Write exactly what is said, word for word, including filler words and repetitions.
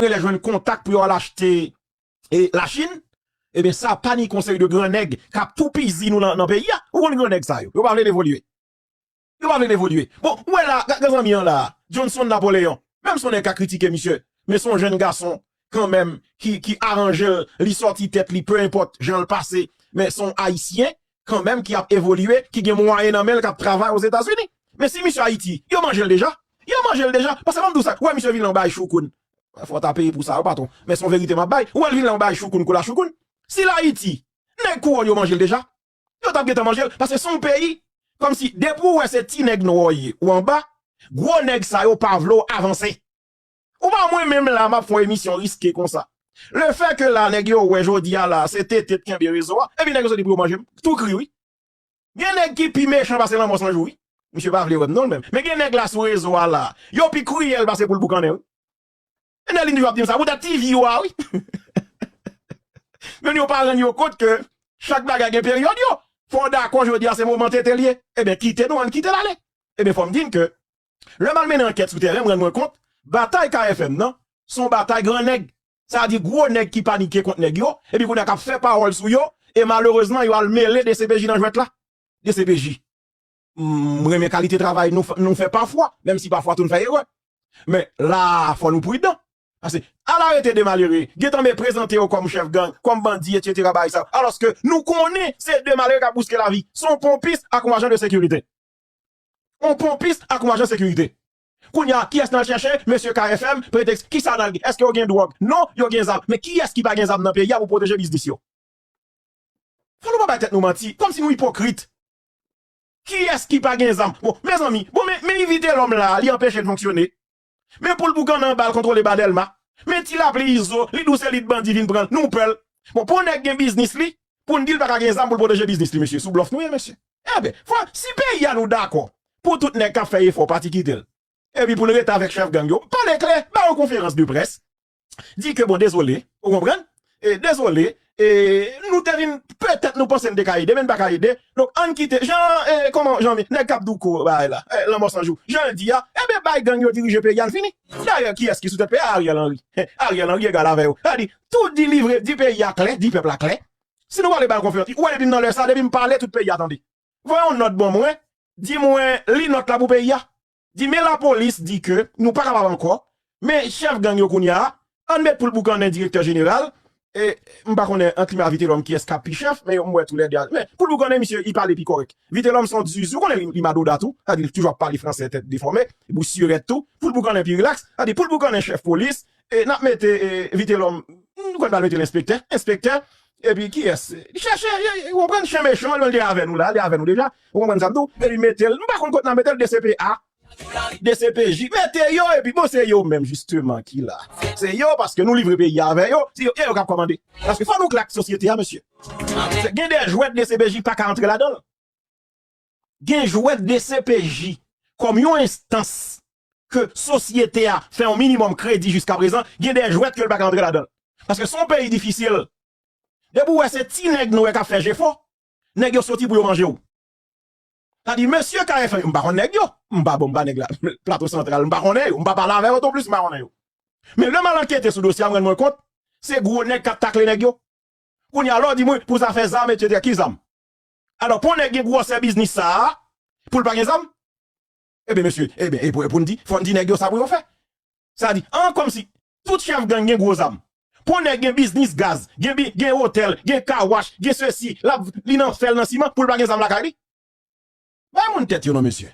rele jwenn kontak pou yo al achte e Lachin, ebyen sa pa ni konsèy de gran nèg k ap toupizi nou nan, nan peyi a. Ou konn gran nèg sa yo. Yo pa vle n evolye. Yo pa vle n evolye. Bon, ou wè la, gad zanmi an la, Johnson Napoléon. Menm si yon nèg ka kritike misye, men se yon jèn gason kanmenm ki, ki aranje l, li sòti tèt li, pe enpòt jan l pase, men se yon Ayisyen kanmenm ki ap evolye, ki gen mwayen nan men l, k ap travay Ozetazini. Men si misye Ayiti, yo manje l deja. Yo manje l deja. Paske ban m di w sa, ou wè misye vin la w bay choukoun. Fò w ta peye pou sa, wi patwon. Men se yon verite m ap bay. Ou wè l vin la w bay choukoun kou la choukoun. Si l Ayiti, nèg kouwòn yo manje l deja. Yo t ap gentan manje l. Paske se yon peyi, kòmsi depi w wè se ti nèg nwa w ye, ou anba, gwo nèg sa yo pa vle w avanse. Ou pa mwen menm la, m ap fè yon emisyon riske konsa. Le fè ke la, nèg yo wè jodi a la, se tete t kenbe rezo a, epi nèg yo soti pou yo manje m. Tou kri, wi. Gen nèg ki pi mechan pase lanmò san jou, wi. Misye pa vle wè m non, l menm. Men gen nèg la sou rezo a la, yo pi kriyèl pase poul boukannen, wi. E Nèlin toujou ap di m sa, poutèt ti vi yo a, wi. Men yo pa rann yo kont ke chak bagay gen peryòd yo. Fò w dakò jodi a se moman tete l ye. Ebyen, kite nou, ann kite l ale. Ebyen, fò m di n ke lè m al mennen ankèt sou teren, m rann mwen kont, batay K F M nan, se yon batay gran nèg. Sa di gwo nèg ki panike kont nèg yo, epi kounye a k ap fè pawòl sou yo, e malerezman, yo al mele D C P J nan jwèt la. D C P J. M renmen kalite travay nou, f- nou fè pafwa, menm si pafwa tou n fè erè. Men la, fò nou pridan. Paske al arete de malere, gentan men prezante yo kòm chèf gang, kòm bandi, etsetera, bagay sa yo. Alòske nou konnen se de malere k ap bouske lavi. Se yon ponpis ak yon ajan de sekirite. Yon ponpis ak yon ajan sekirite. Kounye a, kiyès n al chèche? Mesye K F M, pretèks, kisa n al gen? Èske yo gen dwòg? Non, yo gen zam. Men kiyès ki pa gen zam nan peyi a pou pwoteje biznis yo? Fò nou pa bay tèt nou manti, kòmsi nou ipokrit. Kiyès ki pa gen zam? Bon, mezanmi, bon, men, men Vitelòm la, li anpeche n fonksyone. Men poul boukannen anba l kontwole ba Dèlma. Men ti lapli Izo, li di w se li t bandi vin pran l, nou pè l. Bon, pou yon nèg gen biznis li, pou n di l pa ka gen zam pou l pwoteje biznis li, mesye, sou blòf nou ye, mesye. Enben, fò, si peyi a nou dakò, pou tout nèg k ap fè efò, pati kite l. Epi pou n rete avèk chèf gang yo, pale klè, ba yo konferans de près. Di ke bon, dezole, ou konprann? E, dezole, e, nou te vin, petèt nou panse n te ka ede, men n pa ka ede. Donk, ann kite, jan, e, kòman, jan, nèg k ap douko, bagay la, e, lanmò san jou. Jan l di a, enben, bay gang yo dirije peyi a, n fini. Dayè, kiyès ki sou tèt peyi a? Ariel Henry. Ariel Henry egal avè yo. Sa di, tou di livre, di peyi a klè, di pèp la klè. Si nou pale ba l konferans, ou wè depi m nan lè sa, depi m pale, tout peyi a tande. Voye yon nòt ban mwen, di mwen, li nòt la pou peyi a. Di, men lapolis di ke nou pa kapab ankò, men chèf gang yo kounye a, ann met poul boukannen direktè jeneral, e m pa konnen ant li men a Vitelòm kiyès k ap pi chèf, men yo m wè toulède a. Men poul boukannen, misye, li pale pi kòrèk. Vitelòm se yon zuzu, ou konnen li, li madoda tou, sa di l toujou ap pale fransè tèt defòme, bouch sirèt tou. Poul boukannen pi rilaks, sa di poul boukannen chèf polis, e n ap mete, e, Vitelòm, nou konn pral mete l enspektè, enspektè, epi kiyès? Chèche, e, e, ou konprann, chen mechan, li avè nou la, li avè nou deja, ou konprann sa m di w, epi mete l, m pa konn kot n ap mete l, D C P A, D C P J, mete yo, epi bon, se yo menm, jisteman, ki la. Se yo, paske nou livre peyi a avè yo, se yo, e yo k ap kòmande. Paske fò nou klè ak sosyete a, mesye. Se, gen de jwèt D C P J pa ka antre ladan l. Gen jwèt D C P J kòm yon enstans ke sosyete a fè yon minimòm kredi jiskaprezan, gen de jwèt ke l pa ka antre ladan l. Paske se yon peyi difisil. Depi w wè se ti nèg nou wè k ap fè jefò, nèg yo soti pou yo manje w. Sa di, mesye K F M, m pa konn nèg yo. M pa bon, m pa nèg la, Plato Santral, m pa konnen yo. M pa pale avè yo non plis, m pa konnen yo. Men lè m al ankete sou dosye a, m rann mwen kont, se gwo nèg k ap takle nèg yo. Kounye a, lè w di mwen, pou zafè zam, etsetera, ki zam? Alò, pou yon nèg gen gwosè biznis sa a, pou l pa gen zam? Ebyen, mesye, ebyen, e pou, e pou n di, fò n di nèg yo sa pou yo fè. Sa di, an, kòmsi, tout chèf gang gen gwo zam. Pou yon nèg gen biznis gaz, gen bi, gen otèl, gen car wash, gen sesi, l ap, li nan fè l nan siman, pou l pa gen zam lakay li? Bay moun tèt yo non, mesye.